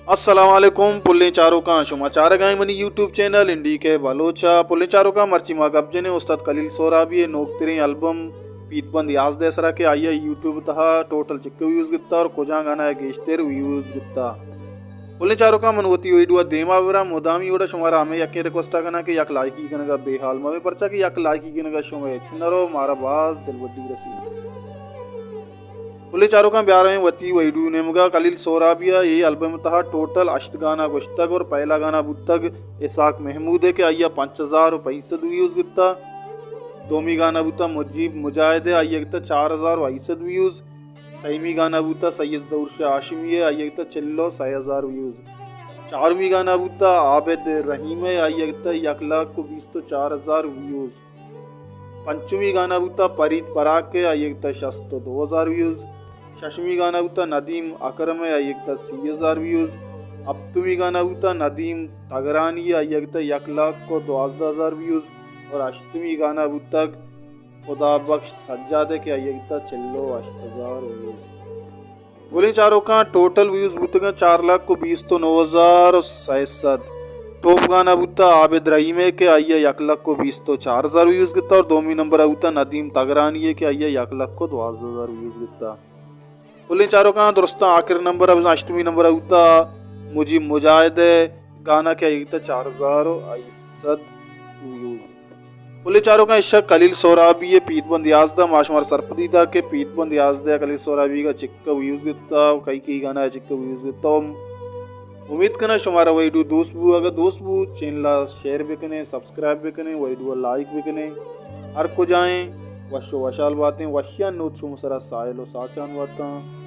السلام علیکم پلیں چاروکاں، شما چارگائیں منی یوٹیوب چینل انڈی کے بلوچ ءَ۔ پلیں چاروکاں، مرچی ما گپ جنیں استاد خلیل سہرابی ءِ نوکتریں البم پیت بند یازدہ ءِ سرا کہ آئی ءَ یوٹیوب ءِ تہا ٹوٹل چکہ ویوز گتا اور کجام گانا ءَ گیشتر ویوز گتا۔ پلیں چاروکاں، من وتی ویڈیو ءَ دیما براں، مدامی وڑا شمارا ہمے یکیں ریکویسٹ ءَ کناں کہ یک لائکی کنگا بے حال مبے، پرچا کہ یک لائکی کنگا شمئے ہچ نہ رو، مارا باز دلبڈی رسی۔ پلیں چاروکاں، بیاریں وتی ویڈیو نیمگا۔ خلیل سہرابی ءِ اے البم ءِ تہا ٹوٹل ہشت گانا گوشتگ اور پہلا گانا بوتگ اسحاق محمود ءِ کہ آئی ءَ پنچ ہزار و پنچ سد ویوز گتا۔ دومی گانا بوتا مجیب مجاہد ءِ، آئی ءَ گتا چار ہزار و ہشت سد ویوز۔ سیمی گانا بوتا سید ظہور شاہ ہاشمی ءِ، آئی ءَ گتا چل و سئے ہزار ویوز۔ چارمی گانا بوتا عابد رحیم ءِ، آئی ءَ گتا یک لاکھ و بیست و چار ہزار ویوز۔ پنچمی گانا بوتا پرید پراک ءِ، آئی ءَ گتا شست و دو ہزار ویوز۔ ششمی گانا بوتا ندیم اکرم ءِ، آئی ءَ گتا سی ہزار ویوز۔ ہپتمی گانا بوتا ندیم تگرانی ءِ، آئی ءَ گتا یک لاکھ و دوازدہ ہزار ویوز۔ اور ہشتمی گانا بوتگ خدا بخش سجاد ءِ کہ آئی ءَ گتا چل و ہشت ہزار ویوز۔ گلیں چاروکاں، ٹوٹل ویوز بوتگاں چار لاکھ و بیست و نو ہزار و سئے سد۔ ٹاپ گانا بوتا عابد رحیم ءِ کہ آئی ءَ یک لاکھ و بیست و چار ہزار ویوز گتا اور دومی نمبر ءَ بوتا ندیم تگرانی ءِ کہ آئی ءَ یک لاکھ و دوازدہ ہزار ویوز گتا۔ پلیں چاروکاں، درستاں آخر نمبر ءَ بزاں ہشتمی نمبر ءَ بوتا مجیب مجاہد ءِ گانا کہ آئی ءَ گتا چار ہزار و ہشت سد ویوز۔ پلیں چاروکاں، اشک خلیل سہرابی ءِ پیت بند یازدہ، ما شمارا سرپدی دا کہ پیت بند یازدہ ءَ خلیل سہرابی ءَ چکہ ویوز گتا و کئی کئی گانا ءَ چکہ ویوز گتا۔ و امید کناں شمارا ویڈیو دوست بو، اگر دوست بو چینل ءَ شیئر بکنیں، سبسکرائب بکنیں، ویڈیو ءَ لائک بکنیں۔ ہر کجائیں وش و وشحال باتیں، وشیاں نود شما سرا ساحل و ساچان باتاں۔